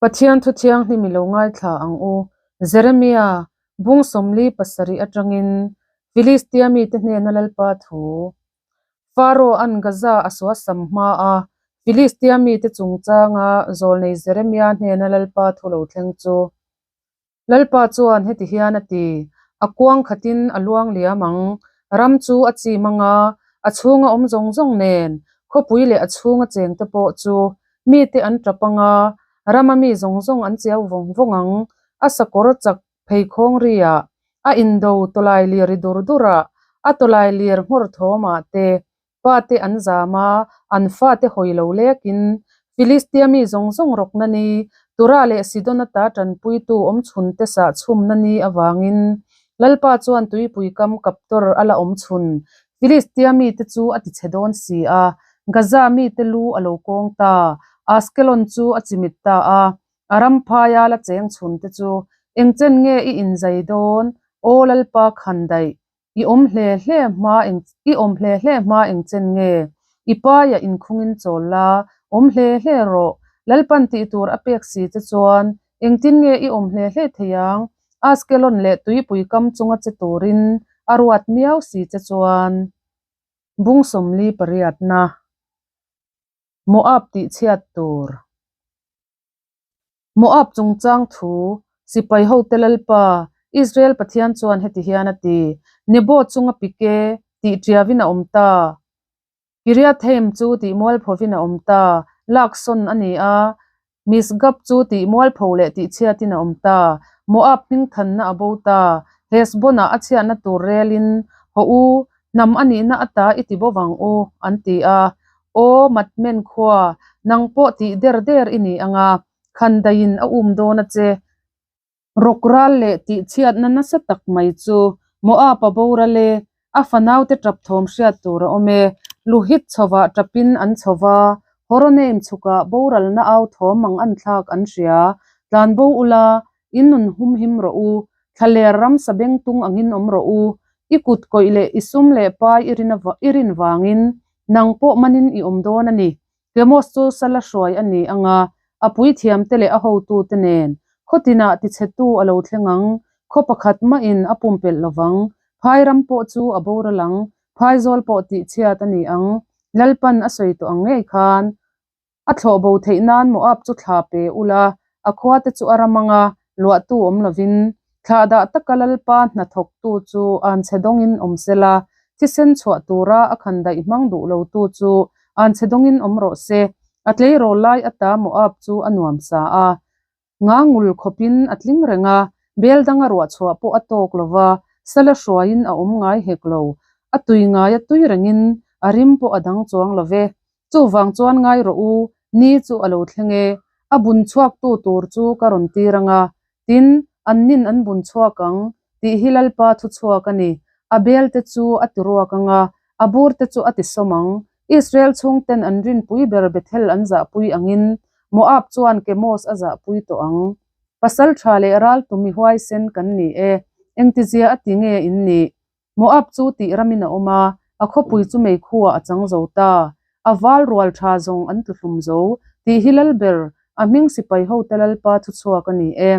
Pathian thu thianghlim i lo ngaithla ang u. Jeremia, bung 47 atangin Filistia mite hnena Lalpa thu. Pharaoh-a'n Gaza a suasam hma a, Filistia mite chungchanga zawlnei Jeremia hnena Lalpa thu lo thleng chu. Lalpa chuan heti hian a ti, A kuang khatin a luang liam ang, ram chu a chim ang a, a chhunga awm zawng zawng nen, khawpui leh a chhunga chengte pawh chu mite an tap ang a, rama mi zawng zawng an chiau vawng vawng ang, a sakawr chak pheikhawng riah, a indo tawlai lir ri dur durah, a tawlai lir nghawr thawmah te, Pate an zam a, an fate hawi lo lekin Filistia mi zawng zawng rawkna ni, Tura leh Sidona ta tanpuitu awmchhunte sah chhumna ni avangin Lalpa chuan tuipui kam kaptor a la awmchhun Filistia mite chu a tichhe dawn si a, Gaza mite lu a lo kawng ta, Askelon chu a chimit ta a, a ram phaia la cheng chhunte chu, Engchen nge i inzai dawn, Aw Lalpa khan daih, I awm hle hle hma eng I awm hle hle hma eng chen nge? I paia inkhungin chawl la, awm hle hle rawh. Lalpan tih tur a pek si che chuan engtin nge i awm hle hle thei ang? Askelon leh tuipui kam chunga che turin a ruat miau si che chuan. Bung 48 na. Moab tihchhiat tur. Moab chungchang thu, Sipai hote Lalpa, Israel Pathian chuan heti hian a ti, Nebo chunga pike tih ṭiavin a awm ta, Kiriathaim chu tih mualphovin a awm ta, laksawn a ni a, Misgab chu tih mualpho leh tih chhiatin a awm ta, Moab hmingthanna a bo ta, Hesbon-ah a chhiatna tur relin, Hawh u, hnam a nihna ata i ti bo vang u, an ti a. Aw, Matmen khua, nang pawh tih der der i ni ang a, khandaiin a um dawn a che. Rawk ral leh tih chhiatna nasa tak mai chu Moab-a boral e, a fanaute tap thawm hriat tur a awm e. Luhit chhovah tapin an chho va, Horonaim chhukah boralna au thawm ang an thlak an hria. Tlanbo ula, In nun humhim rawh u, thlaler ramsa bengtung angin awm rawh u, i kut kawih leh i sum leh pai i rin i rin vangin nang pawh manin i awm dawn a ni. Kemos chu sala hruai a ni ang a, a puithiamte leh a hotute nen khaw tinah tichhetu a lo thleng ang, khaw pakhat mahin a pumpelh lovang, phai ram pawh chu a boral ang, phaizawl pawh tihchhiat a ni ang, Lalpan a sawi tawh ang ngei khan. A thlawh bo theih nan Moab chu thla pe ula, a khuate chu a ram anga luahtu awm lovin, thlah dah taka Lalpa hnathawktu chu anchhe dawngin awm sela, thisen chhuah tura a khandaih hmang duh lotu chu anchhe dawngin awm rawh se. A tleirawl lai ata Moab chu a nuam sa a. Nga ngul khawpin a tling reng a, bel danga ruah chhuah pawh a tawk lo va, sala hruaiin a awm ngai hek lo. A tui ngai a tui rengin a rim pawh a dang chuang lo ve. Chuvang chuan ngai rawh u, ni chu a lo thleng e, a bun chhuaktu tur chu ka rawn tir ang a, tin, an nin an bun chhuak ang, tih hi Lalpa thu chhuak a ni. A bel te chu a ti ruak ang a, a bur te chu a ti sawm ang. Israel chhungten an rinpui ber Bethel an zahpui angin Moab chuan Kemos a zahpui tawh ang. Pasal tha leh ral tumi huaisen kan ni e, engtizia a ti nge in nih? Moab chu tih ramin a awm a, a khawpui chu meikhuah a chang zo ta. A val rual tha zawng an tluhlum zo, tih hi lal ber, a hming sipai hote Lalpa thuchhuak a ni e.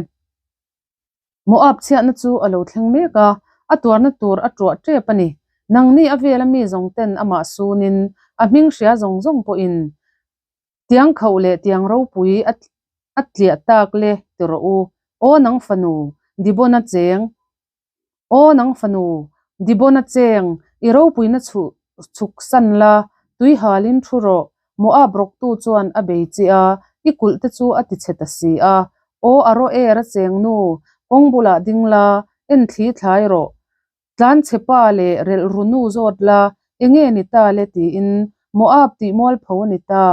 Moab chhiatna chu a lo thleng mek a, a tuarna tur a tuah tep a ni. Nangni a vela mi zawng ten amah sunin, a hming hria zawng zawng pawhin tiang khauh leh tiang ropui a a tliah tak le ti rawh u. Aw nang fanu, Dibona cheng, Aw nang fanu, Dibona cheng, i ropuina chhuh chhuk san la, tui halin thu rawh. Moab rawktu chuan a bei che a, i kulh te chu a ti chhe ta si a. Aw a rawh er a cheng nu, kawng bulah ding la, en thli thlai rawh. Tlan chhe pa leh relh ru nu zawt la, enge ni ta le tiin Moab tih mualpho a ni ta,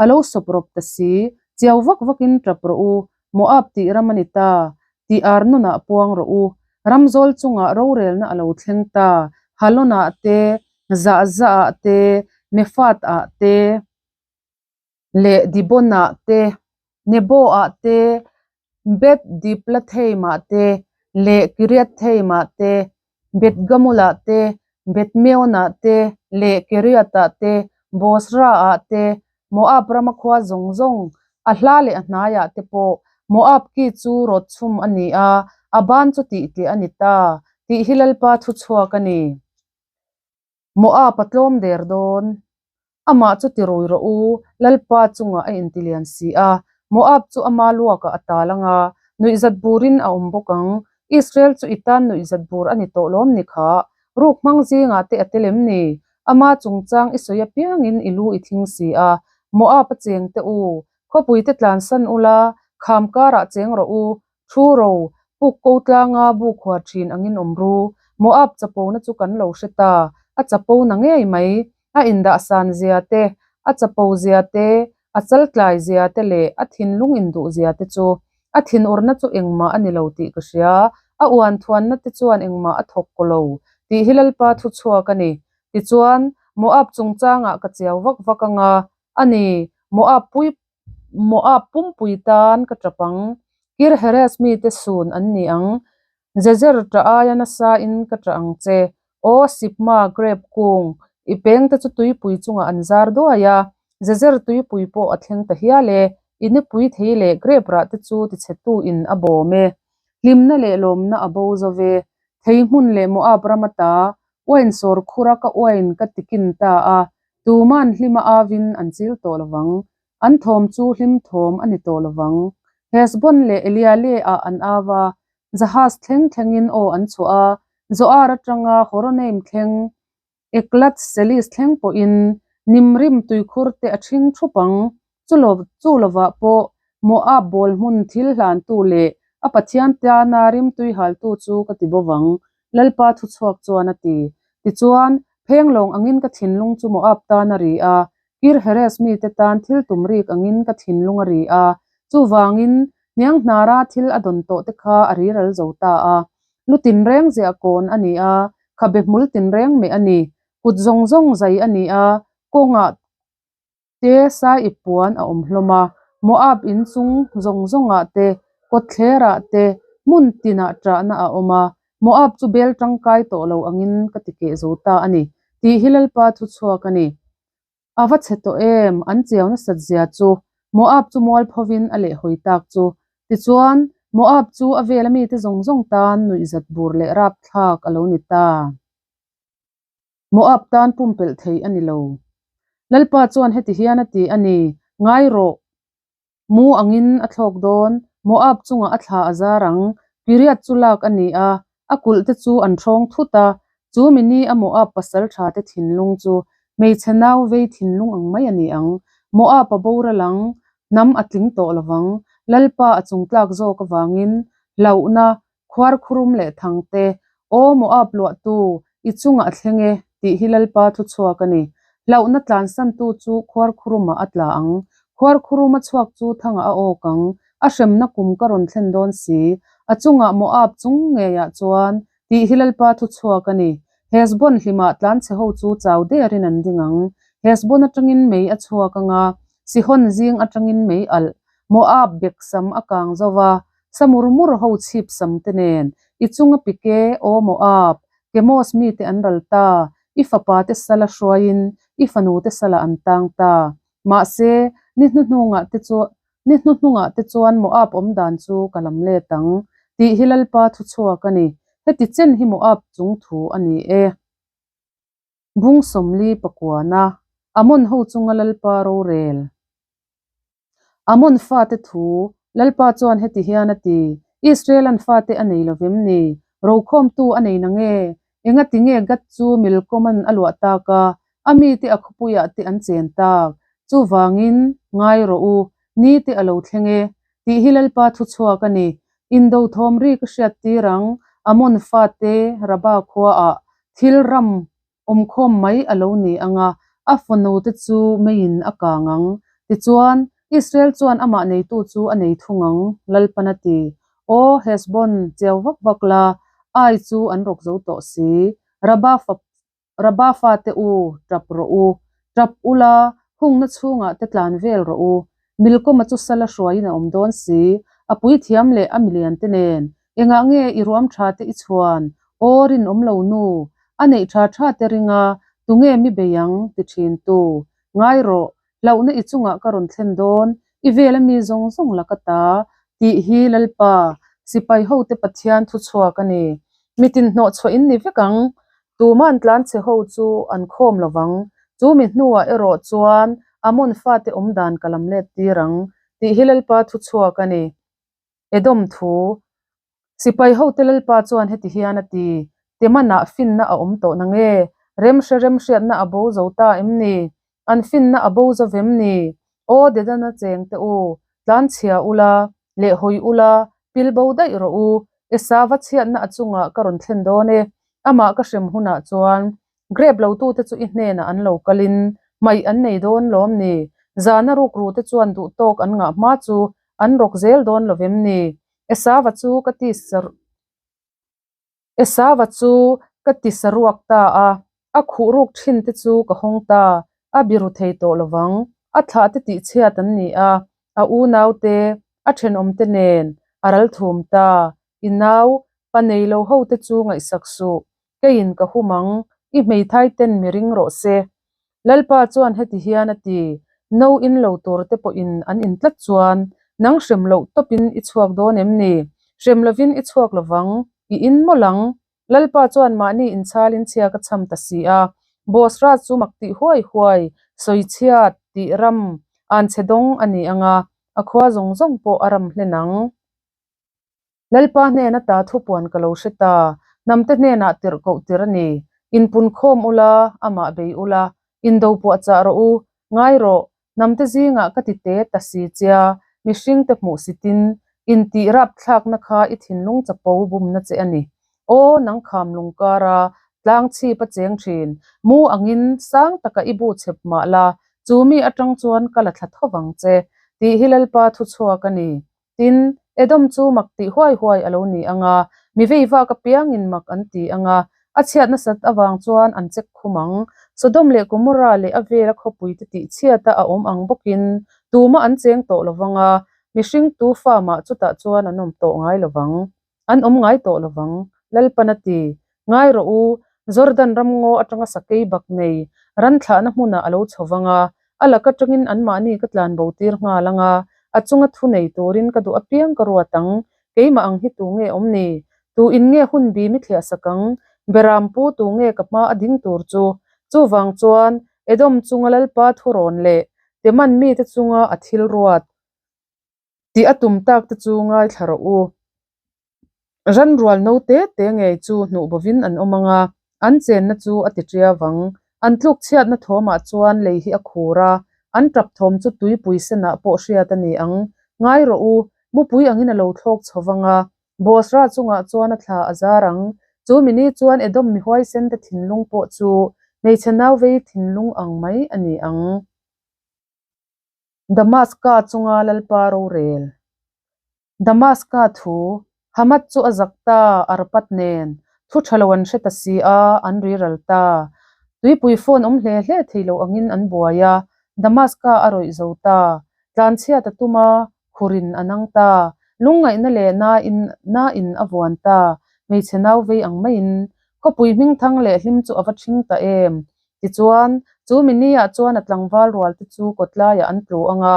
a lo sawp rawp ta si, chiau vak vakin tap rawh u, Moab tih ram a ni ta, tih Arnonah puang rawh u. Ramzawl chungah rorelna a lo thleng ta, Halonah te, Zahzahah te, Mefath-ah te leh Dibonah te, Nebo-ah te, Beth-diblathaim-ah te leh Kiriathaim-ah te, Beth-gamulah te, Beth-meon-ah te leh Keriath-ah te, Bosra-ah te, Moab rama khua zawng zawng, a hla leh a hnaiah te pawh. Moab ki chu rawt chhum a ni a, a ban chu tihtliah a ni ta, tih hi Lalpa thu chhuak a ni. Moab a tlawm der dawn. Amah chu ti rui rawh u, Lalpa chungah a intilian si a. Moab chu ama luakah a tal ang a, nuihzat burin a awm bawk ang. Israel chu i tan nuihzat bur a ni tawh lawm ni kha? Ruk hmang zingah te a tel em ni? Ama chungchang i sawi apiangin i lu i thing si a. Moab a cheng teh u, Khawpuite tlansan ula, kham karah cheng rawh u, thu ro, puk ko tlanga bu khuar thin angin awm ru. Moab chapona chu kan lo hre ta, a chapo na ngei mai. A indahsan zia te, a chapo zia te, a chaltlai zia te leh a thinlung induh zia te chu. A thinurna chu engmah a ni lo tih ka hria, a uan thuanna te chuan engmah a thawk kaw lo tih hi Lalpa thuchhuak a ni. Tichuan, Moab chungchangah ka chiau vak vak anga, A ni, Moab pui Moab pumpui tan ka tap ang, Kir Heres mite sun an ni ang. Jezer ṭah aia nasa in ka ṭah ang che. Aw Sibma grape kung, i pengte chu tuipui chungah an zar duai a, Jezer tuipui pawh a thleng ta hial e, i nipui thei leh grape rah te chu tichhetu in a bawm e. Hlimna leh lawmna a bo zo ve. Thei hmun leh Moab ram ata uain sawr khura ka uain ka tikin ta a, Tuman hlima avin an chil tawh lovang, an thawm chu hlim thawm a ni tawh lovang. Hesbon leh Eliale-ah an av a, Jahaz thleng thlengin aw an chhuah a, Zoar atanga Horonaim thleng, Eklat-selis thleng pawhin Nimrim tuikhur te a ṭhing ṭhup ang. Chu lo chu lovah pawh Moab bawl hmun thil hlantu leh a Pathian tana rimtui haltu chu ka ti bo vang, Lalpa thuchhuak chuan a ti. Tichuan, phenglawng angin ka thinlung chu Moab tan a ri a, Kir Heres mite tan thil tum rik angin ka thinlung a ri a. Chuvangin, hniang hnara thil a dawn tawh te kha a riral zo ta a. Lu tinreng ziah kawn a ni a, khabe hmul tinreng meh a ni. Kut zawng zawng zai a ni a, kawngah Te sai i puan a awm hlawm a, Moab in chung zawng zawngah te, kawtthlerah te, hmun tinah ṭahna a awm a, Moab chu bel ṭangkai tawh lo angin ka ti keh zo ta a ni, tih hi Lalpa thu chhuak a ni. A va chhe tawh em, an chiau nasat zia chu, Moab chu mualphovin a lehhawi tak chu. Tichuan, Moab chu a vela mite zawng zawng tan nuihzat bur leh rapthlak a lo ni ta. Moab tan pumpelh thei a ni lo. Lalpa chuan heti hian a ti a ni, Ngai rawh, mu angin a thlawk dawn, Moab chungah a thla a zar ang, Kiriath chu lak a ni a, a kulh te chu an hrawng thut a, chu mi ni a Moab pasal tha te thinlung chu hmeichhe nau vei thinlung ang mai a ni ang. Moab a boral ang, hnam a tling tawh lovang, Lalpa a chungtlak zawk avangin hlauhna Khuarkhurum leh Thangte, Aw Moab luahtu, i chungah a thleng e, tih hi Lalpa thu chhuak a ni. Hlauhna tlansantu chu khuarkhurumah a tla ang. Khuarkhuruma chhuak chu thangah a awk ang. A hremna kum ka rawn thlen dawn si. A chungah Moab chung ngeiah chuan, tih hi Lalpa thu chhuak a ni. Hesbon hlimah tlanchhe ho chu chau derin an ding ang. Hesbon atangin mei a chhuak ang a, Sihon zing atangin mei alh. Moab beksam a kang zo va, Sa mur mur ho chhip sam te nen, i chunga pike, aw Moab, Kemos mite an ral ta, i fapa te sala hruaiin i fanu te salah an tang ta. Mahse, ni hnuhnungah te chu ni hnuhnungah te chuan Moab awm dan chu ka lam let ang, tih hi Lalpa thu chhuak a ni. Heti chen hi Moab chung thu a ni e. Bung 40 pakuana, Amon ho chunga Lalpa rorel. Amon fate thu, Lalpa chuan heti hian a ti, Israelan fate a nei lovem ni? Rokhawmtu a nei na nge? Engati nge Gad chu Milkoman a luah tak a, a mite a khawpuiah te an chen tak? Chuvangin, ngai rawh u, ni te a lo thleng e, tih hi Lalpa thu chhuak a ni. Indo thawm ri ka hriat tir ang, Amon fate Rabah khuaah thil ram Awmkhawm mai a lo ni ang a, a fanu te chu meiin a kang ang. Tichuan, Israel chuan amah neitu chu a nei thung ang, Lalpan a ti. Aw, Hesbon, cheu vak vak la, Ai chu an rawk zo tawh si. Rabah fa, Rabah fate u, tap rawh u. Tap ula, hungna chhungah te tlan vel rawh u. Milkawma chu sala hruaiin a awm dawn si, a puithiam leh a milian te nen. Engah nge i ruam tha te i chhuan? Aw rinawm lo nu, a neih tha tha te ringa tunge mi bei ang? ti thin tu. Ngai rawh, hlauhna i chungah ka rawn thlen dawn, i vela mi zawng zawng la ka ta. Tih hi Lalpa, sipai hote Pathian thuchhuak a ni. Mitin hnawhchhuah in ni vek ang. Tuman tlanchhe ho chu an khawm lo vang. Chu mi hnuah erawh chuan Amon fate awm dan ka lam let tir ang, tih hi Lalpa thuchhuak a ni. Edom thu. Sipai hote Lalpa chuan heti hian a ti, Temanah finna a awm tawh nange? Remhre remhriatna a bo zo ta em ni? An finna a bo zo vem ni? Aw Dedana cheng te u, tlanchhia ula, lehhawi ula, pil bo daih rawh u, Esava chhiatna a chungah ka rawn thlen dawn e, amah ka hrem hunah chuan Grep lotute chu i hnenah an lo kalin hmaih an nei dawn lawm ni? Zana rukrute chuan duh tawk an ngah hma chu an rawk zel dawn lo vem ni? Esava chu ka ti Esava chu ka ti saruak ta a, a khuh ruk thin te chu ka hawng ta, a biru thei tawh lo vang. A thlah te tihchhiat an ni a, a unaute, a thenawmte nen a ral thum ta. I nau, pa nei lo hote chu ngaihsak suh, keiin ka hum ang, i hmeithai ten mi ring rawh se. Lalpa chuan heti hian a ti, No in lo tur te pawhin an in tlat chuan, nang hrem loh tawpin i chhuak dawn em ni? Hrem lovin i chhuak lovang, i in mawlh ang. Lalpa chuan mahni inchhalin chhia ka chham ta si a, Bosra chu mak tih huai huai, sawichhiat, tih ram, anchhe dawng a ni ang a, a khua zawng zawng pawh a ram hlen ang. Lalpa hnen ata thupuan ka lo hre ta, hnamte hnenah tirh koh tir a ni. Inpun khawm ula, amah bei ula, indo puahchah rawh u, ngai rawh, hnamte zingah ka ti te ta si chia, mihringte hmuh sitin, intih rapthlakna kha i thinlung chapo bumna che a ni. Aw, nang kham lungkara tlang chhip a cheng thin, mu angin sang taka i bu chhep mah la, chu mi atang chuan ka la thla tho vang che, tih hi Lalpa thuchhuak a ni. Tin, Edom chu mak tih huai huai a lo ni ang a, mi vei vak apiangin mak an ti ang a, a chhiat nasat avang chuan an chek khum ang. Sodom leh Gomorrah leh a vela khawpuite tih chhiata a awm ang bawkin tumah an cheng tawh lo vang a, mihring tu fa mah chutah chuan an awm tawh ngai lo vang. An awm ngai tawh lo vang. Lalpan a ti, Ngai rawh u, Jordan ramngaw atanga sakei bak nei ran thlahna hmunah a lo chho vang a, a lak atangin anmahni ka tlan bo tir nghal ang a, a chunga thu nei turin ka duh apiang ka ruat ang, keimah ang hi tu nge awm ni? Tu in nge hun bi mi thliah sak ang? Beram pu tu nge ka hma a ding tur chu? Chuvang chuan Edom chunga Lalpa thurawn leh Teman mite chunga a thil ruat. Tih a tum tak te chu ngaithla rawh u. Ranrual no te te ngei chu hnuh bovin an awm ang a, an chenna chu a ti ṭia vang. An tluk chhiatna thawmah chuan lei hi a khur a, an ṭap thawm chu tuipui senah pawh hriat a ni ang. Ngai rawh u, mupui angin a lo thlawk chho vang a, Bosra chungah chuan a thla a zar ang. Chu mini chuan Edom mi huaisen te thinlung pawh chu hmeichhe nauvei thinlung ang mai a ni ang. Damaska chunga Lalpa rorel. Damaska thu, Hamath chu a zak ta, Arpad nen, thu tha lo an hre ta si a, an riral ta. Tuipui phone awm hle hle thei lo angin an buai a, Damaska a rawih zo ta. Tlanchhiat a tum a, khurin a nang ta. Lungngaihna leh nain nain a vuan ta, hmeichhe nau vei ang maiin. Khawpui hmingthang leh hlim chu a va ṭhing ta em? Tichuan, chu mini-ah chuan a tlangval rualte chu kawtlaiah an tlu ang a,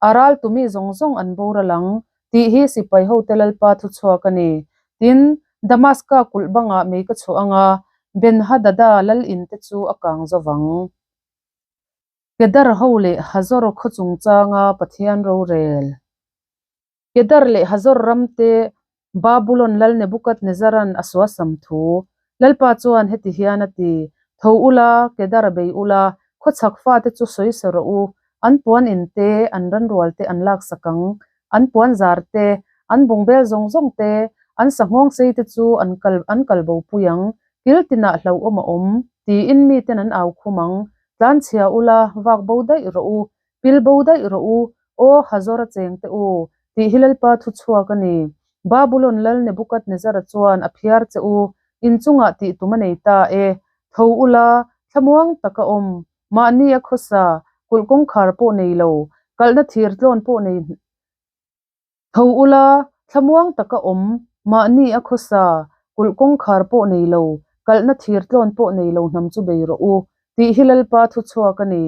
a ral tumi zawng zawng an boral ang, tih hi sipai hote Lalpa thuchhuak a ni. Tin, Damaska kulh bangah mei ka chhuah ang a, Ben-hadada lal inte chu a kang zo vang. Kedar ho leh Hazor khaw chungchanga Pathian rorel. Kedar leh Hazor ramte Babulon lal Nebukadnezaran a suasam thu. Lalpa chuan heti hian a ti, Tho ula, Kedar bei ula, khawchhak fate chu sawi sa rawh u, an puan in te, an ranrual te an laksak ang, an puan zar te, an bungbel zawng zawng te, an sanghawng sei te chu an kal an kal bo pui ang, kil tinah hlauhawm a awm, tiin miten an au khum ang, tlanchhia ula, vak bo daih rawh u, Pil bo daih rawh u, aw Hazor a cheng te u, tih hi Lalpa thu chhuak a ni. Babulon lal Nebukadnezara chuan a phiar che u, in chungah tih tum a nei ta e. Tho ula, thlamuang tak a awm, mahni a khawsa, kulh kawngkhar pawh nei lo, kalhna thir tlawn pawh nei. Tho ula, thlamuang taka awm, mahni a khawsa, kulh kawngkhar pawh nei lo, kalhna thir tlawn pawh nei lo hnam chu bei rawh u, tih hi Lalpa thuchhuak a ni.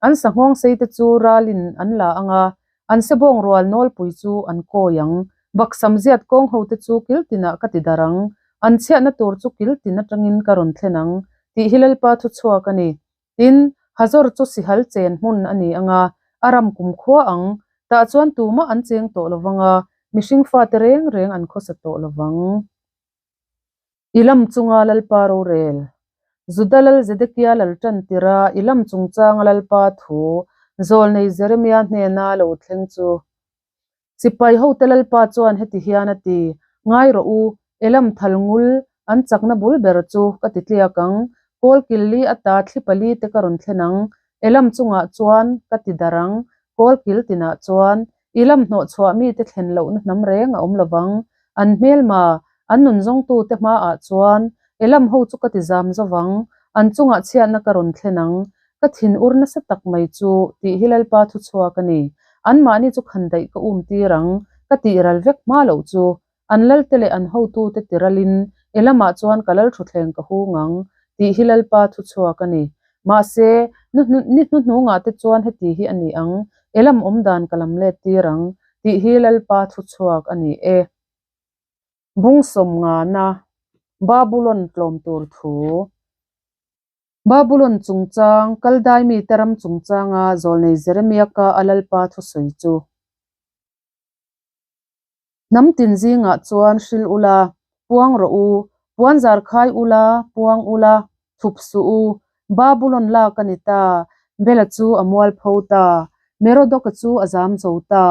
An sanghawng sei te chu ralin an la ang a, an sebawng rual nawlpui chu an kawi ang. Baksam ziat kawng hote chu kil tinah ka ti darh ang, an chhiatna tur chu kil tin atangin ka rawn thlen ang, tih hi Lalpa thu chhuak a ni. Tin, Hazor chu sihal chen hmun a ni ang a, a ram kumkhua ang. Tah chuan tumah an cheng tawh lo vang a, mihring fate reng reng an khawsa tawh lo vang. I lam chunga Lalpa rorel. Juda lal Zedekia lal tan tira i lam chungchanga Lalpa thu zawlnei Jeremia hnena lo thleng chu. Sipai hote Lalpa chuan heti hian a ti, Ngai rawh u, Elam thal ngul, an chakna bul ber chu ka ti tliak ang, kawl kil li ata thli pali te ka rawn thlen ang, Elam chungah chuan ka ti darh ang, kawl kil tinah chuan I lam hnawh chhuah mite thlen lohna hnam reng a awm lo vang. An hmelma, an nun zawngtute hmaah chuan i lam ho chu ka ti zam zo vang, an chungah chhiatna ka rawn thlen ang. Ka thin ur nasa tak mai chu, tih hi Lalpa thu chhuak a ni. Anmahni chu khandaih ka um tir ang, ka tih ral vek hma loh chu. An lalte leh an hotute ti ralin i lamah chuan ka lalthutthleng ka hung ang, tih hi Lalpa thu chhuak a ni. Mahse, ni hnuhnungah te chuan heti hi a ni ang, i lam awmdan ka lam let tir ang, tih hi Lalpa thu chhuak a ni e. Bung sawmngana Babulon tlawm tur thu. Babulon chungchang, Kaldai mite ram chungchanga zawlnei Jeremia ka a Lalpa thusawi chu. Hnam tin zingah chuan hril ula, puang rawh u, puan zar khai ula, puang ula, thup suh u, Babulon lak a ni ta, Bela chu a mualpho ta, Merodoka chu a zam zo ta,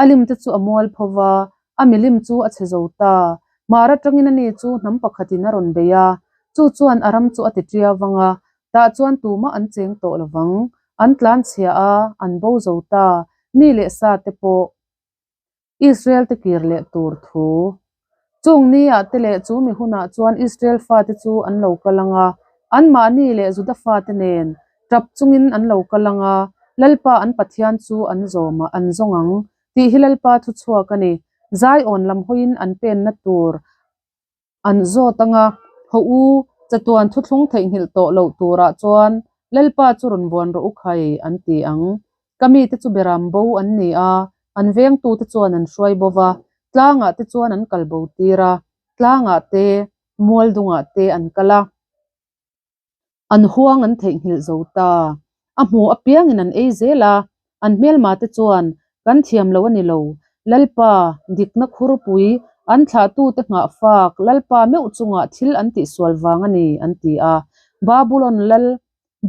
a lim te chu a mualpho va, a milim chu a chhe zo ta. Hmar atangin ani chu hnam pakhatin a rawn bei a, chu chuan a ram chu a ti ṭiau vang a, tah chuan tumah an cheng tawh lo vang. An tlanchhia a, an bo zo ta, mi leh sa te pawh. Israel te kir leh tur thu. Chung ni ah te leh chu mi hunah chuan Israel fate chu an lo kal ang a, anmahni leh Juda fate nen tap chungin an lo kal ang a, Lalpa an Pathian chu an zawm a, an zawng ang, tih hi Lalpa thu chhuak a ni. Zaiawn lam hawiin an penna tur An zawt ang a, Haw u, chatuan thuthlung theihnghilh tawh loh turah chuan Lalpa chu rawn buan rawh u khai, an ti ang. Ka mite chu beram bo an ni a, an vengtute chuan an hruai bo va, tlangah te chuan an kal bo tir a, tlangah te, mual dungah te an kal a. An huang an theihnghilh zo ta. A hmu apiangin an ei zel a, an hmelma te chuan, Kan thiam lo a ni lo. Lalpa, dikna khurpui, an thlahtute nghah fak, Lalpa meuh chungah thil an tihsual vang a ni, an ti a. Babulon lal,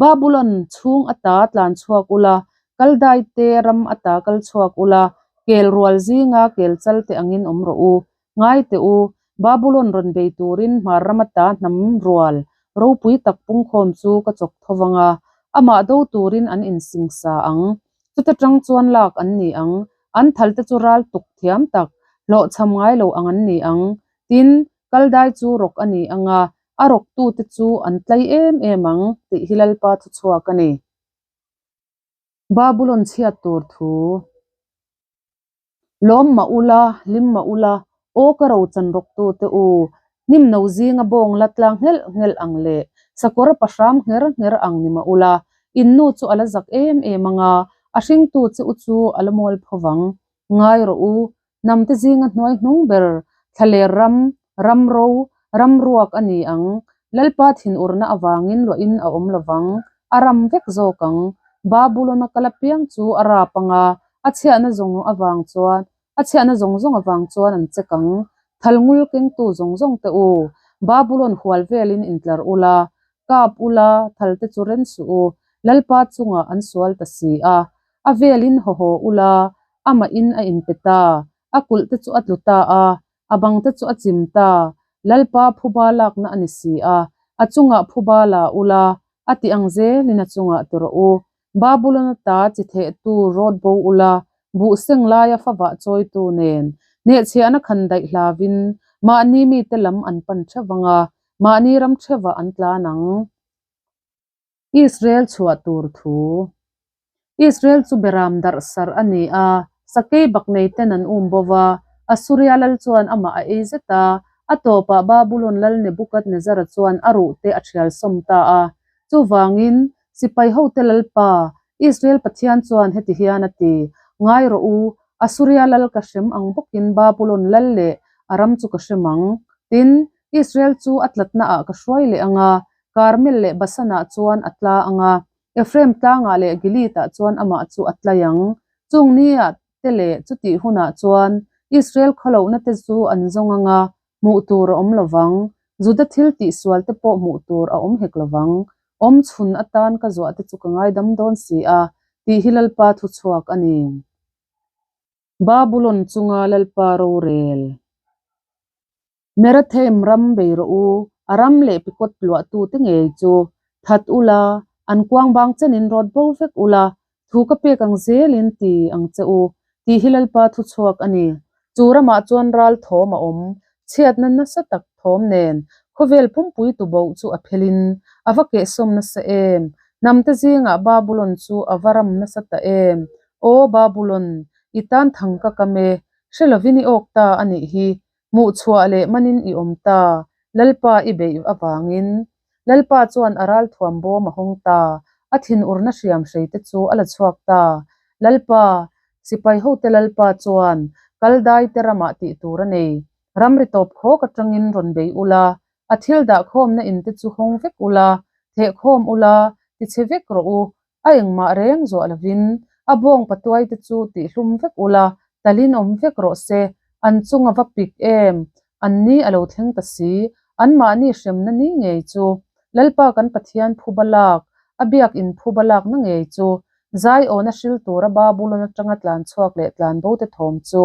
Babulon chhung ata tlan chhuak ula, Kaldaite ram ata kal chhuak ula, kel rual zinga kel chal te angin awm rawh u. Ngai teh u, Babulon rawn bei turin hmar ram ata hnam rual ropui tak pungkhawm chu ka chawk tho vang a, amah do turin an insingsa ang. Chuta tang chuan lak an ni ang, an thalte chu ral tuk thiam tak, hlawhchham ngai lo ang an ni ang. Tin, kaldai chu rawk a ni ang a, a rawktute chu an tlai em em ang, tih hi Lalpa thuchhuak a ni. Babulon chhiat tur thu. Lawm mah ula, hlim mah ula, aw ka ro chan rawk tu te u, hnim no zinga bawng la tlang nghelh nghelh ang leh sakawr pahram ngher ngher ang ni mah ula, in nu chu a la zak em em ang a, a hringtu che u chu a la mual pho vang. Ngai rawh u, hnam te zinga hnuai hnung ber, thlaler ram, ram ro, ram ruak a ni ang, Lalpa thinurna avangin luahin a awm lo vang, a ram vek zawk ang. Babulon-a kal apiang chu a rap ang a, a chhiahna zawng avang chuan a chhiahna zawng zawng avang chuan an chek ang. Thal ngul kengtu zawng zawng te u, Babulon hual velin intlar ula, kap ula, thal te chu ren suh u, Lalpa chungah an sual ta si a, a velin haw haw ula, amahin a inpe ta, a kulh te chu a tlu ta a, A bang te chu a chim ta. Lalpa phuba lakna a ni si a, a chungah phuba la ula, a ti ang zelin a chungah ti rawh u. Babulon ata chi thehtu rawt bo ula, buh seng laia favah chawitu nen, hnehchhiahna khan daih hlavin mahni mite lam an pan theuh ang a, mahni ram theuhah an tlan ang. Israel chhuah tur thu. Israel chu beram darh sarh a ni a, sakei bak nei ten an um bo va, Assuria lal chuan amah a ei zet a, a tawpah Babulon lal Nebukadnezara chuan a ruh te a thial sawm ta a. Chuvangin, sipai hote lalpa, Israel Pathian chuan heti hian a ti, Ngai rawh u, Asuria lal ka hrem ang bawkin Babulon lal leh a ram chu ka hrem ang. Tin, Israel chu a tlatnaah ka hruai leh ang a, Karmel leh Basanah chuan a tla ang a, Ephraim tlangah leh Gilead-ah chuan amah chu a tlai ang. Chung niah te leh chutih hunah chuan Israel khawlohna te chu an zawng ang a, hmuh tur a awm lo vang. Juda thil tihsual te pawh hmuh tur a awm hek lo vang. Awm chhun atan ka zuah te chu ka ngaidam dawn si a, tih hi Lalpa thuchhuak a ni. Babulon chunga Lalpa rorel. Merathaim ram bei rawh u, a ram leh pikawt luahtute ngei chu that ula, an kuang bang chenin rawt bo vek ula, thu ka pek ang zelin ti ang che u, tih hi Lalpa thuchhuak a ni. Chu ramah chuan ral thawm a awm, chhiatna nasa tak thawm nen khawvel pumpui tuboh chu a phelin a va kehsawm nasa em! Hnamte zingah Babulon chu a va ram nasa ta em! Aw Babulon, i tan thang ka kam e, hre lovin i awk ta a nih hi, Hmuhchhuah leh manin i awm ta, Lalpa i beih avangin. Lalpa chuan a ralthuam bawm a hawng ta, a thinurna hriam hreite chu a la chhuak ta. Lalpa, sipai hote Lalpa chuan Kaldaite ramah tih tur a nei. Ramri tawp khawk atangin rawn bei ula, a thil dahkhawmna inte chu hawng vek ula, thehkhawm ula, tichhe vek rawh u, A engmah reng zuah lovin a bawng patuai te chu tihhlum vek ula, talin awm vek rawh se, an chung a va pik em? An ni a lo thleng ta si, anmahni hremna ni ngei chu. Lalpa kan Pathian phuba lak, a biak in phuba lakna ngei chu, Zaiawna hril tura Babulon atanga tlan chhuak leh tlan bo te thawm chu.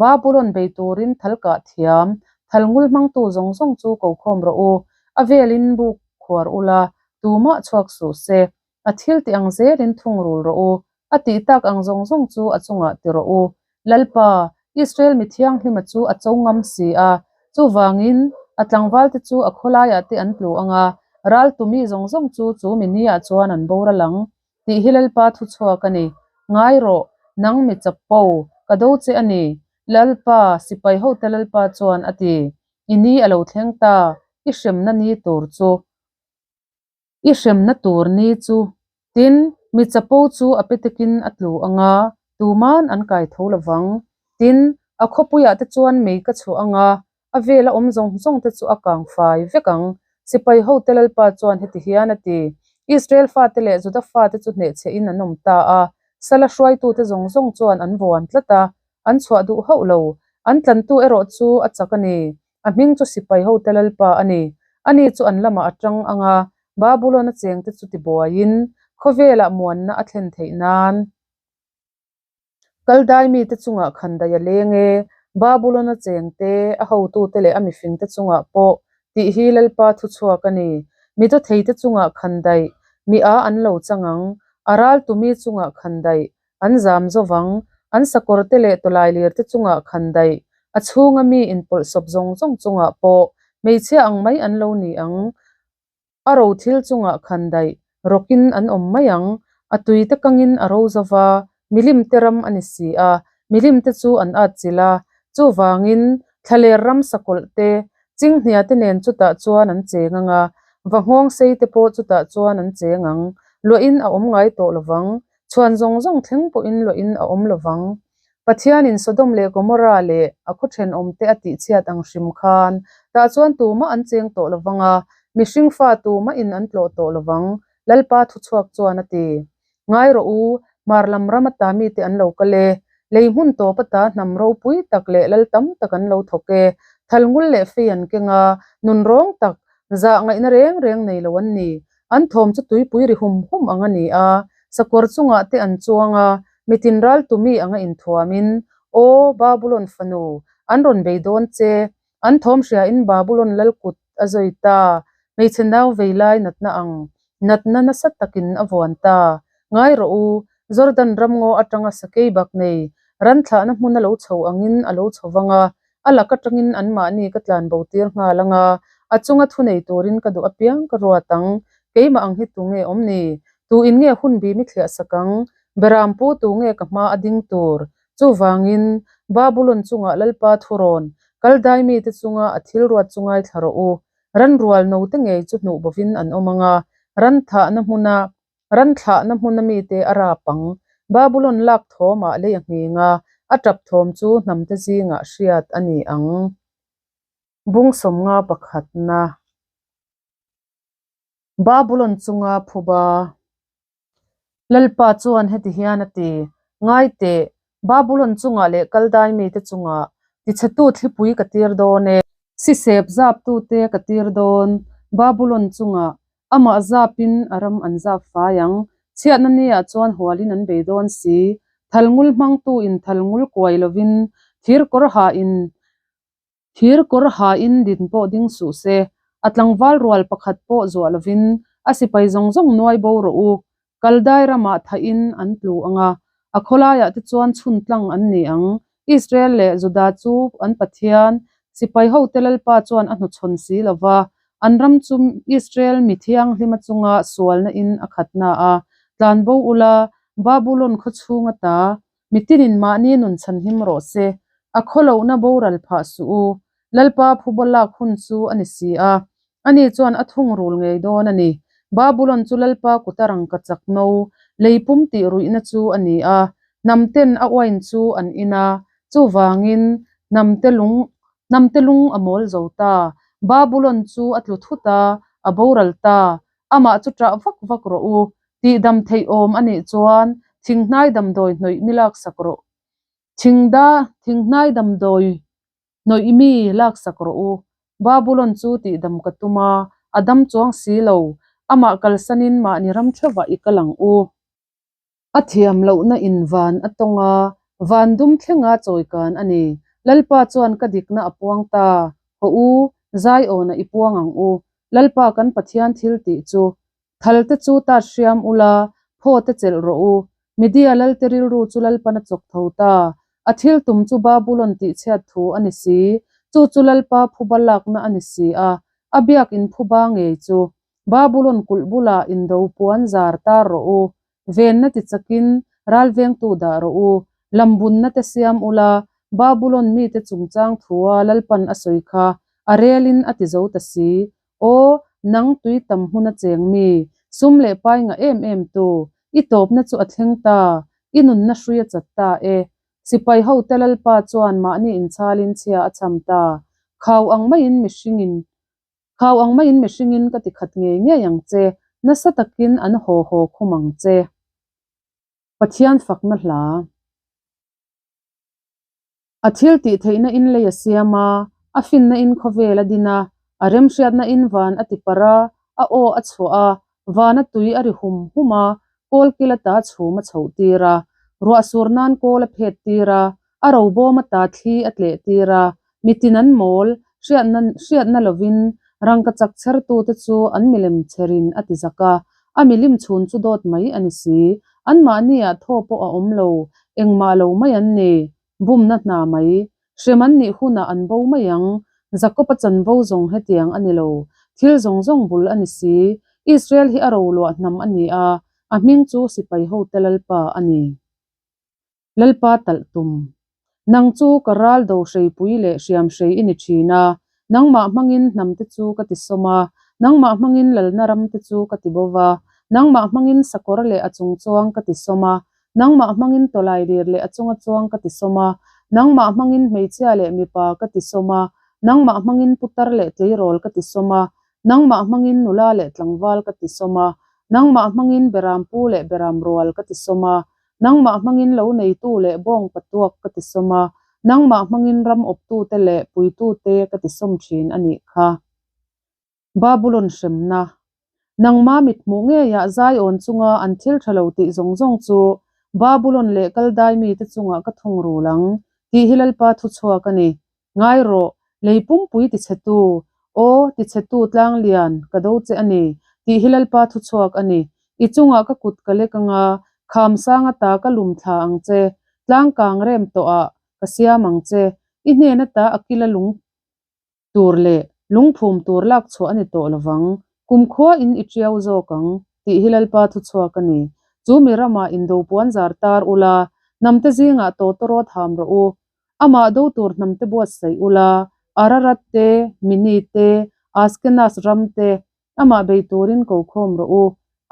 Babulon bei turin thal kah thiam, thal ngul hmangtu zawng zawng chu ko khawm rawh u, a velin buk khuar ula, tumah chhuak suh se. A thil tih ang zelin thungrul rawh u, a tih tak ang zawng zawng chu a chungah ti rawh u. Lalpa, Israel mi thianghlima chu a cho ngam si a, chuvangin a tlangvalte chu a khawlaiah te an tlu ang a, raltu mi zawng zawng chu chu mi niah chuan an boral ang, tih hi Lalpa thuchhuak a ni. Ngai rawh, nang mi chapo, ka do che a ni, Lalpa, sipai hote Lalpa chuan a ti. I ni a lo thleng ta, i hremna ni tur chu. I hremna tur ni chu. Tin, mi chapo chu a petekin a tlu ang a, tuman an kai tho lo vang. Tin, a khawpuiah te chuan mei ka chhuah ang a, a vela awm zawng zawng te chu a kang fai vek ang. Sipai hote Lalpa chuan heti hian a ti, Israel fate leh Juda fate chu hnehchhehin an awm ta a, sala hruaitute zawng zawng chuan an vuan tlat a, an chhuah duh hauh lo. An tlantu erawh chu a chak a ni. A hming chu sipai hote Lalpa a ni. Ani chu an lamah a tang ang a, Babulon a chengte chu tibuaiin khawvelah muanna a thlen theih nan. Kaldai mite chungah khandaih a leng e, Babulon a chengte, a hotute leh a mifingte chungah pawh, tih hi Lalpa thuchhuak a ni. Mi dawtheite chungah khandaih, mi a an lo chang ang, a raltu mi chungah khandaih, An zam zo vang, an sakawrte leh tawlailir te chungah khan daih, a chhunga mi inpawlhsawp zawng zawng chungah pawh hmeichhia ang mai an lo ni ang. A ro thil chungah khan daih, rawkin an awm mai ang. A tui te kangin a ro zo va, milim te ram a ni si a, milim te chu an at chilh a. Chuvangin, thlaler ram sakawlh te, chinghnia te nen chutah chuan an cheng ang a, va nghawng sei te pawh chutah chuan an cheng ang. Luahin a awm ngai tawh lo vang. Chhuan zawng zawng thleng pawhin luahin a awm lo vang. Pathianin Sodom leh Gomorrah leh a khaw thenawmte a tihchhiat ang hrim khan, tah chuan tumah an cheng tawh lo vang a, mihring fa tumahin an tlawh tawh lo vang, Lalpa thuchhuak chuan a ti. Ngai rawh u, hmar lam ram ata mite an lo kal e, lei hmun tawp ata hnam ropui tak leh lal tam tak an lo thawk e, thal ngul leh fei an keng a, nun rawng tak, zah ngaihna reng reng nei lo an ni. An thawm chu tuipui ri hum hum ang a ni a, sakawr chungah te an chuang a, mitin ral tumi anga inthuamin, Aw, Babulon fanu, an rawn bei dawn che. An thawm hriain Babulon lal kut a zawi ta, hmeichhe nau vei lai natna ang, natna nasa takin a vuan ta. Ngai rawh u, Jordan ramngaw atanga sakei bak nei, ran thlahna hmun a lo chho angin a lo chho vang a, A lak atangin anmahni ka tlanbo tir nghal ang a, a chunga thunei turin ka duh apiang ka ruat ang. Keimah ang hi tu nge awm ni? Tu in nge hun bim i thliah sak ang? Beram pu tu nge ka hma a ding tur? Chuvangin, Babulon chungah Lalpa thurawn, Kaldai mite chunga a thil ruat chu ngaithla rawh u. Ranrual note ngei chu hnuh bovin an awm ang a, ran thahna hmuna Ran thlahna hmuna mite a rap ang. Babulon lak thawmah lei a nghing a, A ṭap thawm chu hnamte zingah hriat a ni ang. Bung sawmnga pakhatna. Babulon chunga phuba. Lalpa chuan heti hian a ti, Ngai teh, Babulon chungah leh Kaldai mite chungah tichhetu thlipui ka tir dawn e. Sisep zaptute ka tir dawn, Babulon chungah amah zapin a ram an zap fai ang. Chhiatna niah chuan hualin an bei dawn si. Thalngul hmangtuin thalngul kuai lovin thir kawr hain Thir kawr hain din pawh ding suh se, a tlangval rual pakhat pawh zuah lovin a sipai zawng zawng nuai bo rawh u. Kaldai ramah thahin an tlu ang a, a khawlaiah te chuan chhun tlang an ni ang. Israel leh Juda chu an Pathian, sipai hote Lalpa chuan a hnuchhawn si lo va, an ram chu Israel mi thianghlima chunga sualna in a khat na a, tlan bo ula, Babulon khaw chhunga ta Mitinin mahni nun chhanhim rawh se, a khawlohna boral phah suh u. Lalpa phubaw lak hun chu a ni si a, ani chuan a thungrul ngei dawn a ni. Babulon chu Lalpa kuta rangka chak no, lei pum tih ruihna chu a ni a, hnamten a uain chu an in a, chuvangin hnamte lung hnamte lung a mawl zo ta. Babulon chu a tlu thut a, a boral ta. Amah chu ṭah vak vak rawh u. Tihdam theih awm a nih chuan thinghnai damdawi hnawih mi laksak rawh. Thingda thinghnai damdawi hnawih mi laksak rawh u. Babulon chu tihdam ka tum a, a dam chuang si lo. Amah kalsanin mahni ram theuhah i kal ang u. A thiam lohna in van a tawng a, van dum thlenga chawikan a ni. Lalpa chuan ka dikna a puang ta. Haw u, Zaiawnah i puang ang u. Lalpa kan Pathian thil tih chu. Thal te chu tat hriam ula, phaw te chelh rawh u. Media lalte rilru chu Lalpan a chawk tho ta. A thil tum chu Babulon tihchhiat thu a ni si. Chu chu Lalpa phuba lakna a ni si a, a biakin phuba ngei chu. Babulon kulh bulah indo puan zar tar rawh u. Venna ti chakin ralvengtu dah rawh u. Lambunna te siam ula, Babulon mite chungchang thua Lalpan a sawi kha a relin a ti zo ta si. Aw, nang tui tam hmun a cheng mi, sum leh pai ngah em em tu, i tawpna chu a thleng ta, i nunna hrui a chat ta e. Sipai hote Lalpa chuan mahni inchhalin chhia a cham ta. Khau ang maiin mihringin Khau ang maiin mihringin ka ti khat ngei ngei ang che, nasa takin an haw haw khum ang che. Pathian fakna hla. A thil tih theihna in lei a siam a, a finna in khawvel a din a, a remhriatna in van a ti parh a, a aw a chhuah a, van a tui a ri hum hum a, kawl kil ata chhum a chhoh tir a, ruah sur nan kawl a phet tir a, a robawm ata thli a tleh tir a, mitin an mawl, hriatna hriatna lovin rangkachak chhertute chu an milem chherin a ti zak a, a milim chhun chu dawt mai a ni si. Anmahniah thaw pawh a awm lo, engmah lo mai an ni, bumna hna mai. Hrem an nih hunah an bo mai ang. Jakob-a chanvo zawng hetiang a ni lo, thil zawng zawng bul a ni si. Israel hi a roluah hnam a ni a, a hming chu sipai hote Lalpa a ni. Lalpa talh tum. Nang chu ka ral do hreipui leh hriam hrei i ni thin a, nangmah hmangin hnamte chu ka ti sawm a, nangmah hmangin lalna ramte chu ka ti bo va, nangmah hmangin sakawr leh a chung chuang ka ti sawm a, nangmah hmangin tawlailir leh a chunga chuang ka ti sawm a, nangmah hmangin hmeichhia leh mipa ka ti sawm a, nangmah hmangin putar leh tleirawl ka ti sawm a, nangmah hmangin nula leh tlangval ka ti sawm a, nangmah hmangin berampu leh beram rual ka ti sawm a, Nangmah hmangin lo neitu leh bawng patuak ka ti sawm a, nangmah hmangin ram awptute leh puitute ka ti sawm thin a nih kha. Babulon hremna. Nangma mit hmuh ngeiah Zion chunga an thil tha lo tih zawng zawng chu Babulon leh Kaldai mite chungah ka thungrul ang, tih hi Lalpa thuchhuak a ni. Ngai rawh, lei pumpui tichhetu, aw, tichhetu tlanglian, ka do che a ni, tih hi Lalpa thuchhuak a ni. I chungah ka kut ka lek anga, kham sang ata ka lum thla ang che, tlangkang rem tawhah ka siam ang che, i hnen ata a kila lung tur leh lungphum tur lak chhuah a ni tawh lovang, kumkhuain i tiau zawk ang, tih hi Lalpa thuchhuak a ni. Chu mi ramah indo puan zar tar ula, hnamte zingah tawtawrawt ham rawh u, Amah do tur hnamte buatsaih ula, Ararat te, Mini te, Askenas ram te, amah bei turin ko khawm rawh u.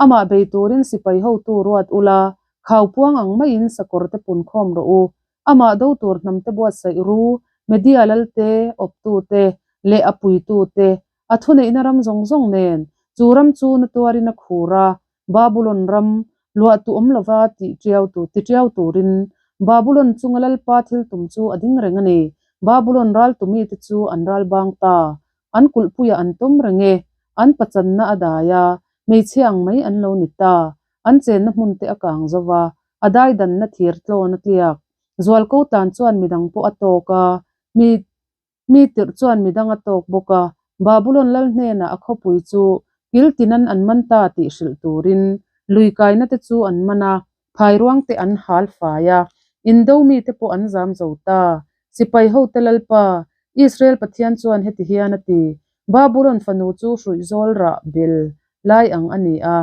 Amah bei turin sipai hotu ruat ula, khau puang ang maiin sakawr te pun khawm rawh u. Amah do tur hnamte buatsaih ru, Media lalte, awptute, leh a puitute, a thuneihna ram zawng zawng nen, chu ram chu na tuarin a khur a, Babulon ram luahtu awm lova tih tiau tu ti tiau turin Babulon chunga Lalpa thil tum chu a ding reng a ni. Babulon raltu mite chu an ral bang ta. An kulhpuiah an tawm reng e. An pachanna a dai a, hmeichhia ang mai an lo ni ta. An chenna hmun te a kang zo va, a daidanna thir tlawn a tliak. Zualko tan chuan midang pawh a tawk a, mi Mi tirh chuan midang a tawk bawk a, Babulon lal hnenah a khawpui chu kil tinan an man ta tih hrilh turin lui kaina te chu an man a, phairuang te an hal fai a, indo mite pawh an zam zo ta. Sipai hote Lalpa, Israel Pathian chuan heti hian a ti, Babulon fanu chu hruihzawl rah bel lai ang a ni a,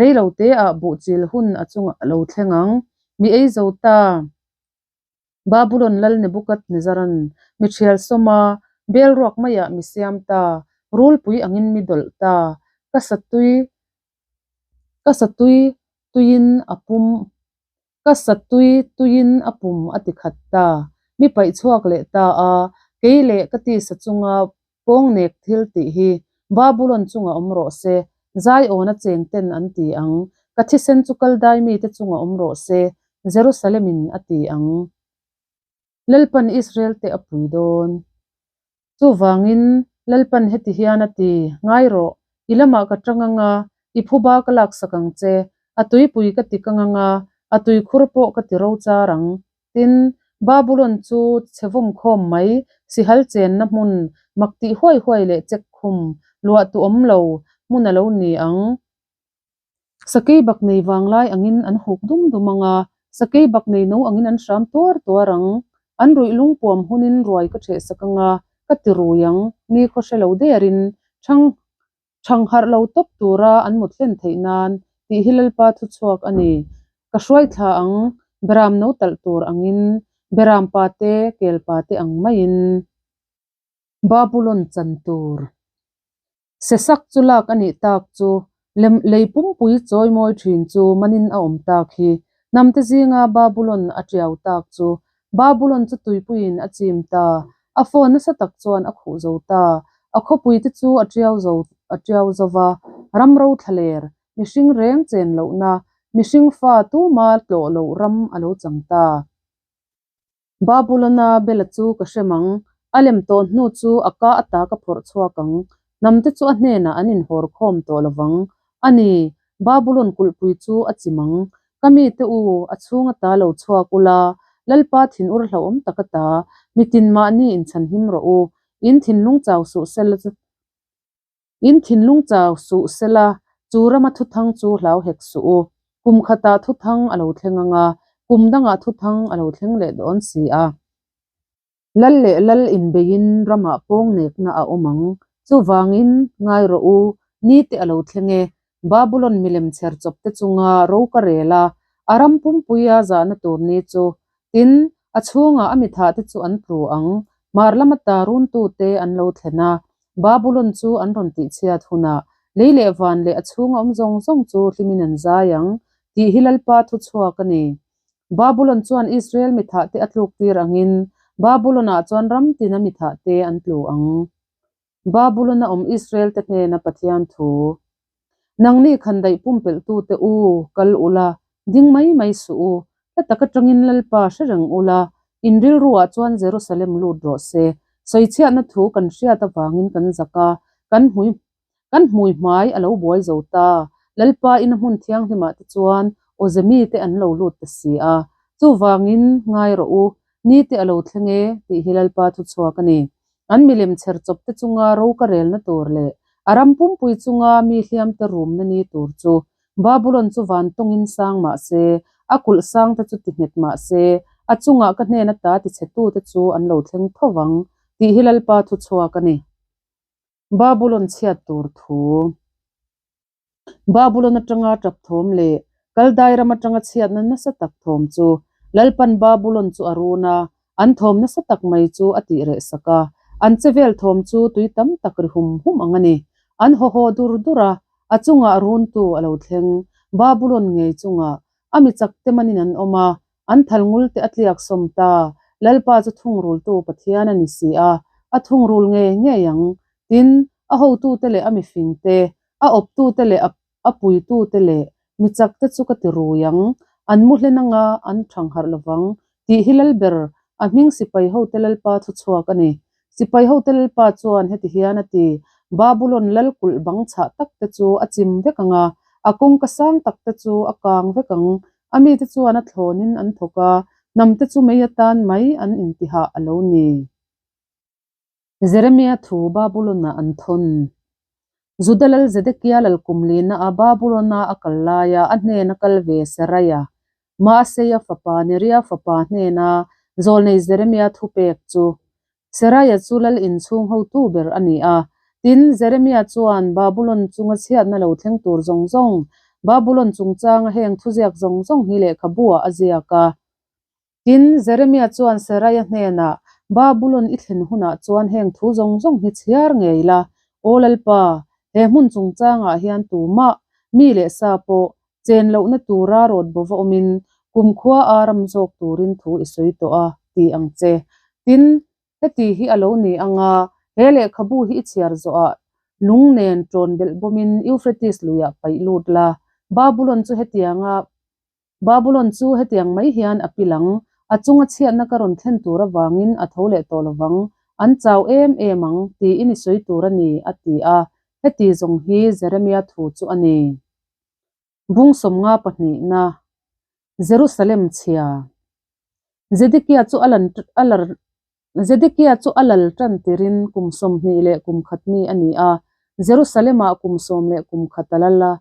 reilo teah buhchil hun a chungah a lo thleng ang, mi ei zo ta. Babulon lal Nebukadnezaran mi thial sawm a, bel ruak maiah mi siam ta, rulpui angin mi dawlh ta, ka satui ka satui tuiin a pum ka satui tuiin a pum a ti khat ta, mi paih chhuak leh ta a, kei leh ka tisa chunga pawngnek thil tih hi Babulon chunga awm rawh se, Zaiawna cheng ten an ti ang, ka thisen chu Kaldai mite chunga awm rawh se, Jerusalem-in a ti ang. Lalpan Israel-te a pui dawn. Chuvangin, Lalpan heti hian a ti, Ngai rawh, i lamah ka tang ang a, i phuba ka laksak ang che, a tuipui ka ti kang ang a, a tuikhur pawh ka ti ro char ang. Tin, Babulon chu chhe vawm khawm mai, sihal chenna hmun, mak tih huai huai leh chek khum, luahtu awm lo, hmun a lo ni ang. Sakei bak nei vanglai angin an huk dum dum ang a, sakei bak nei no angin an hram tuar tuar ang. An ruih lungpuam hunin ruai ka ṭhehsak ang a, ka ti rui ang, ni khaw hre lo derin ṭhang ṭhang harh lo tawp tura an mut hlen theih nan tih hi Lalpa thuchhuak a ni. Ka hruai thla ang, beram no talh tur angin, beram pa te, kel pa te ang maiin. Babulon chan tur. Sesak chu lak a nih tak chu, lem lei pumpui chawi mawi thin chu manin a awm tak hi. Hnamte zinga Babulon a tiau tak chu, Babulon chu tuipuiin a chim ta, a phone nasa tak chuan a khuh zo ta, a khawpuite chu a tiau zo a tiau zo va, ram ro thlaler, mihring reng chen lohna, mihring fa tuma tlawh loh ram a lo chang ta. Babulona Bela chu ka hrem ang, a lem tawh hnu chu a ka ata ka phawrh chhuak ang, hnamte chu a hnenah an inhawr khawm tawh lo vang. A ni, Babulon kulhpui chu a chim ang. Ka mite u, a chhung ata lo chhuak ula, Lalpa thinur hlauhawm tak ata, mitin mahni inchhanhim rawh u, in thinlung chau suh sela chu. In thinlung chau suh sela, chu rama thuthang chu hlau hek suh u. Kum khatah thuthang a lo thleng ang a, kum dangah thuthang a lo thleng leh dawn si a. Lal leh lal inbeiin ramah pawngnekna a awm ang. Chuvangin, ngai rawh u, nite a lo thleng e. Babulon milem chher chawpte chunga ro ka rel a, a ram pumpuia zahna tur ni chu. Tin, a chhungah a mithahte chu an tlu ang, hmar lama ta runtute an lo thlen a, Babulon chu an rawn tihchhiat hunah lei leh van leh a chhunga awm zawng zawng chu hlimin an zai ang, tih hi Lalpa thuchhuak a ni. Babulon chuan Israel mithahte a tluktir angin Babulon-ah chuan ram tina mithahte an tlu ang. Babulon-a awm Israel-te hnena Pathian thu, Nangni khandaih pumpelhtute u, kal ula, ding mai mai suh u, hla tak atangin Lalpa hre reng ula, in rilruah chuan Jerusalem lut rawh se. Sawichhiatna thu kan hriat avangin kan zak a, kan hmui kan hmui hmai a lo buai zo ta. Lalpa ina hmun thianghlimah te chuan awze mite an lo lut ta si a. Chuvangin, ngai rawh u, nite a lo thleng e, tih hi Lalpa thuchhuak a ni. An milem chher chawp te chunga ro ka relna tur leh a ram pumpui chunga mi hliam te rumna ni tur chu Babulon chu van tawngin sang mah se, a kulh sang te chu ti nghet mah se, a chungah ka hnen ata ti chhe tu te chu an lo thleng tho vang, tih hi Lalpa thu chhuak a ni. Babulon chhiat tur thu. Babulon atanga tap thawm leh Kaldai ram atanga chhiatna nasa tak thawm chu Lalpan Babulon chu a run a, an thawm nasa tak mai chu a tih reh sak a, an che vel thawm chu tui tam tak ri hum hum ang a ni. An haw haw dur dur a, a chungah runtu a lo thleng, Babulon ngei chungah a mi chak te manin an awm a. An thal ngul te a tliak sawm ta. Lalpa chu thungrultu Pathian a ni si a, a thungrul ngei ngei ang. Tin, a hotute leh a mifing te, a awptute leh a a puitute leh mi chakte chu ka ti rui ang, an mu hlen anga an thangharh lovang, tih hi Lalber, a hming sipai hote Lalpa thu chhuak a ni. Sipai hote Lalpa chuan heti hian a ti, Babulon lal kulh bang chhah takte chu a chim vek ang a, a kawngka sang takte chu a kang vek ang, a mite chuan a thlawnin an thawk a, hnamte chu mei atan mai an intihah a lo ni. Jeremia thu Babulon-ah an thawn. Juda lal Zedekia lal kum lina-a Babulon-a a kal laia a hnena kal ve Seraia, Maaseia fapa Neria fapa hnena zawlnei Jeremia thu pek chu. Seraia chu lal inchhung hotu ber a ni a. Tin, Jeremia chuan Babulon chunga chhiatna lo thleng tur zawng zawng, Babulon chungchanga heng thuziak zawng zawng hi lehkhabu-ah a ziak a. Tin, Jeremia chuan Seraia hnenah, Babulon i thlen hunah chuan heng thu zawng zawng hi chhiar ngei la, Aw Lalpa, he hmun chungchangah hian tumah, mi leh sa pawh, chen lohna tura rawt bo va awmin kumkhua a ram zawk turin thu i sawi tawh a, ti ang che. Tin, heti hi a lo ni ang a, he lehkhabu hi i chhiar zawhah lung nen ṭawn belh bawmin Euphrates luiah paih lut la, Babulon chu hetianga Babulon chu hetiang mai hian a pil ang, a chunga chhiatna ka rawn thlen tur avangin a tho leh tawh lovang, an chau em em ang, tiin i sawi tur a ni, a ti a. Heti zawng hi Jeremia thu chu a ni. Bung sawmnga pahnihna, Jerusalem chhia. Zedekia chu a lan a lar Zedekia chu a lal tan tirin kum 20 leh kum khat mi a ni a, Jerusalem-ah kum 11 a lal a.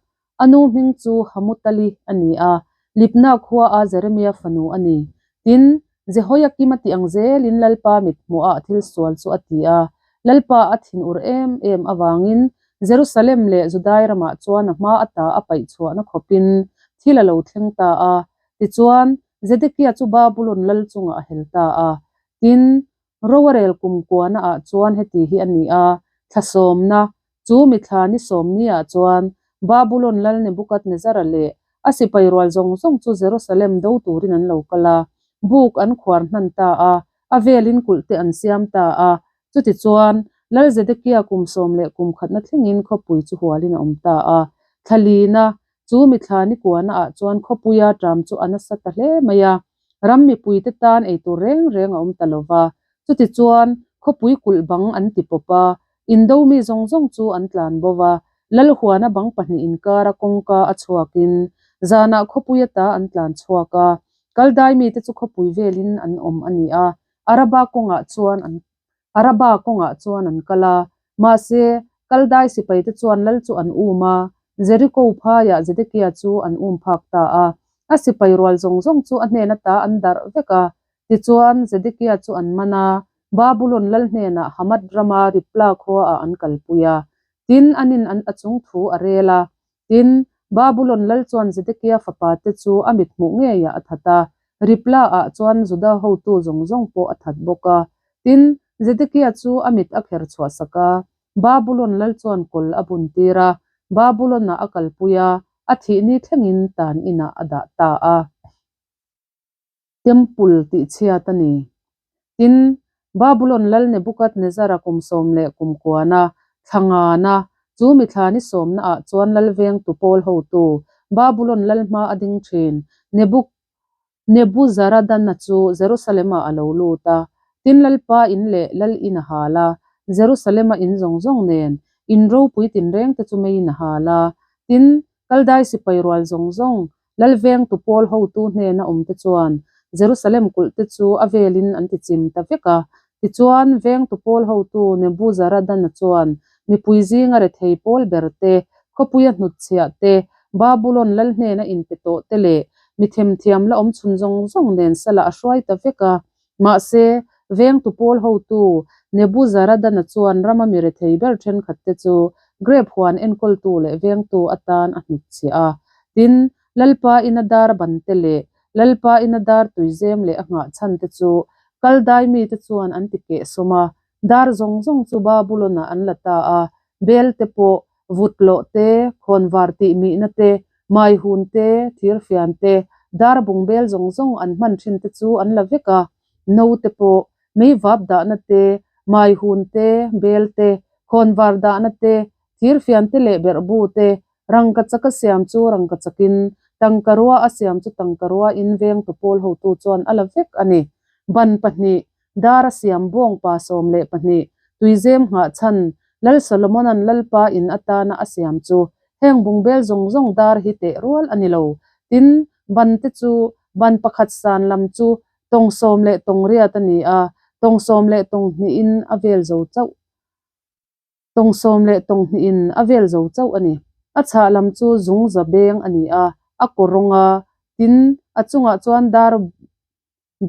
A nu hming chu Hamutali a ni a, Libna khuaa Jeremia fanu a ni. Tin, Jehoiakim a tih ang zelin Lalpa mit hmuhah thil sual chu a ti a. Lalpa a thinur em em avangin Jerusalem leh Judai ramah chuan a hma ata a paih chhuahna khawpin thil a lo thleng ta a. Tichuan, Zedekia chu Babulon lal chungah a hel ta a. Tin, Roarel kum kuanaah chuan heti hi a ni a, thla sawmna, chu mithla ni sawmniah chuan Babulon lal Nebukadnezara leh a sipai rual zawng zawng chu Jerusalem do turin an lo kal a, buk an khuar hnan ta a, a velin kulh te an siam ta a. Chutichuan, Lal Zedekia kum sawm leh kum khatna thlengin khawpui chu hualin a awm ta a. Thla lina, Chu mithla ni kuanaah chuan khawpuia ṭam chu a nasa ta hle mai a, ram mipuite tan eitur reng reng a awm ta lo va. Chutichuan, khawpui kulh bang an ti pawp a, indo mi zawng zawng chu an tlan bo va, Lalhuana bang pahnih inkara kawngka a chhuakin zanah khawpui ata an tlan chhuak a, Kaldai mite chu khawpui velin an awm a ni a, Araba kawngah chuan an Araba kawngah chuan an kal a, mahse, Kaldai sipaite chuan lal chu an um a, Jeriko phaiah Zedekia chu an um phak ta a. A sipai rual zawng zawng chu a hnen ata an darh vek a. Tichuan, Zedekia chu an man a, Babulon lal hnenah Hamath rama Ripla khuaah an kalpui a. Tin, anin an a chung thu a rel a, Tin, Babulon lal chuan Zedekia fapate chu a mithmuh ngeiah a that a, Ripla-ah chuan Juda hotu zawng zawng pawh a that bawk a. Tin, Zedekia chu a mit a kher chhuahsak a, Babulon lal chuan kawl a buntir a, Babulon-ah a kalpui a, a thih ni thlengin tan inah a dah ta a. Temple tih chhiat a ni. Tin, Babulon lal Nebukadnezara kum sawm leh kum kuana, thla ngana, chu mi thla ni sawmnaah chuan lal vengtu pawl hotu, Babulon lal hma a ding thin, Nebuk Nebuzaradana chu Jerusalem-ah a lo lut a. Tin, Lalpa in leh lal in a hal a, Jerusalem-a in zawng zawng nen, in ropui tinrengte chu meiin a hal a. Tin, Kaldai sipai rual zawng zawng, Lalvengtu pawl hotu hnena awmte chuan Jerusalem kulhte chu a velin an tichim ta vek a. Tichuan, vengtu pawl hotu Nebuzaradana chuan mipui zinga rethei pawl ber te, khawpuia hnutchhiah te, Babulon lal hnena inpe tawh te leh mi themthiam la awm chhun zawng zawng nen salah a hruai ta vek a. Mahse, vengtu pawl hotu Nebuzaradana chuan rama mi rethei ber thenkhatte chu grape huan enkawltu leh vengtu atan a hnutchhiah a. Tin, Lalpa ina dar bante leh Lalpa ina dar tuizem leh a nghah chhante chu Kaldai mite chuan an ti kehsawm a, dar zawng zawng chu Babulon-ah an la ta a, Bel te pawh, vut lawh te, khawnvar tih mihna te, maihun te, thirfian te, Dar bungbel zawng zawng an hman thin te chu an la vek a, no te pawh, meivap dahna te, maihun te, bel te, khawnvar dahna te, thirfian te leh berhbu te, rangkachak a siam chu rangkachakin, tangkarua a siam chu tangkarua in vengtu pawl hotu chuan a la vek a ni. Ban pahnih, Dar a siam bawngpa 12, tuizem nghah chhan, Lal Solomona'n Lalpa in atana a siam chu heng bungbel zawng zawng dar hi teh rual a ni lo. Tin, ban te chu ban pakhat san lam chu tawng sawm leh tawng riat a ni a, tawng sawm leh tawng hnihin a vel zo chauh. Tawng sawm leh tawng hnihin a vel zo chauh a ni. A chhah lam chu zung za beng a ni a, a kaw rawng a, tin, a chungah chuan dar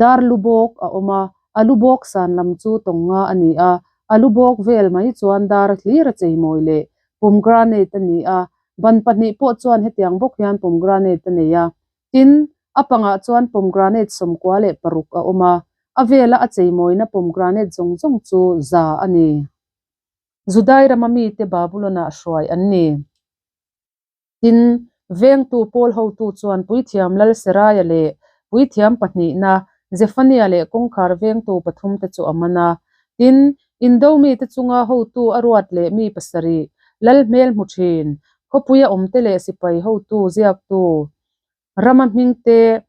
dar lu bawk a awm a, a lu bawk san lam chu tawng nga a ni a, a lu bawk vel mai chuan dar hlir a cheimawi leh pomegranate a ni a, ban pahnih pawh chuan hetiang bawk hian pomegranate a nei a, Tin, a pangah chuan pomegranate 96 a awm a, a vela a cheimawina pomegranate zawng zawng chu za a ni. Judai rama mite Babulon-ah hruai an ni. Tin, vengtu Paul hotu chuan puithiam Lal Seraia leh puithiam pahnihna Zephania leh kawngkhar vengtu pathumte chu a man a. Tin, indo mite chunga hotu a ruat leh mi pasarih, Lal hmel hmu thin, khawpuia awmte leh sipai hotu ziaktu, rama hmingte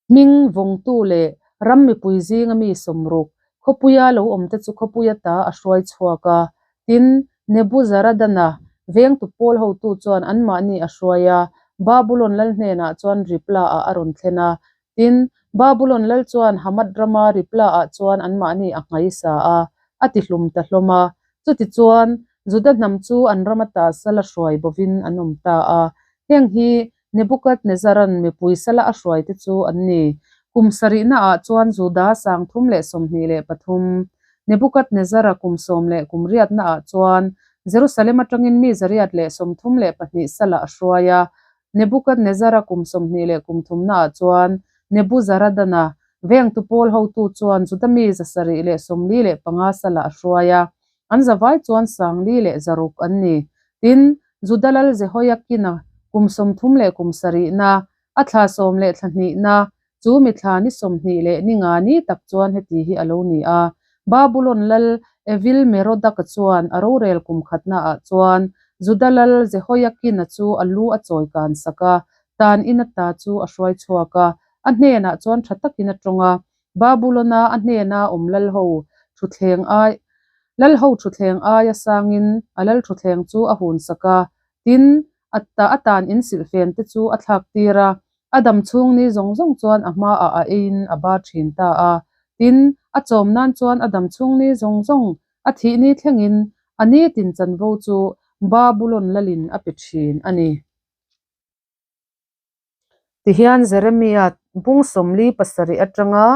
hming vawngtu leh ram mipui zinga mi sawmruk, khawpuia lo awmte chu khawpuia ta a hruai chhuak a. Tin, Nebuzaradana, vengtu pawl hotu chuan anmahni a hruai a, Babulon lal hnenah chuan Ripla-ah a rawn thlen a. Tin, Babulon lal chuan Hamath rama Ripla-ah chuan anmahni a nghaisa a, a tihlum ta hlawm a. Chutichuan, Juda hnam chu an ram ata sala hruai bovin an awm ta a. Heng hi Nebukadnezzaran mipui sala a hruaite chu an ni. Kum sarihnaah chuan Juda 323, Nebukadnezzara kum sawm leh kum riatnaah chuan Jerusalem atangin mi 132 sala a hruai a. Nebukadnezzara kum 20 leh kum thumnaah chuan Nebuzaradana, vengtu pawl hotu chuan Juda mi 745 sala a hruai a. An zavai chuan 4,600 an ni. Tin, Juda lal Jehoiakina kum 30 leh kum sarihna, a thla sawm leh thla hnihna, chu mi thla ni 20 leh ni nga ni tak chuan heti hi a lo ni a. Babulon lal Evil-Merodaka chuan a rorel kum khatnaah chuan Juda lal Jehoiakina chu a lu a chawi kan sak a, tan in ata chu a hruai chhuak a, a hnenah chuan tha takin a tawng a. Babulona a hnena awm lalho thutthleng ai lalho thutthleng aia sangin a lal thutthleng chu a hun sak a, tin, a ta a tan insilhfen te chu a thlak tir a, a dam chhung ni zawng zawng chuan a hmaah a eiin a bar thin ta a, tin, a chawm nan chuan a dam chhung ni zawng zawng a thih ni thlengin a nitin chanvo chu Babulon lalin a pe thin a ni. Tihian Jeremia bung 47 atanga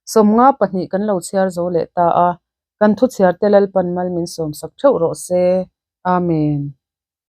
52 kan lo chhiar zo leh ta a, kan thu chhiarte Lalpan mal min sawmsak theuh rawh se. Amen.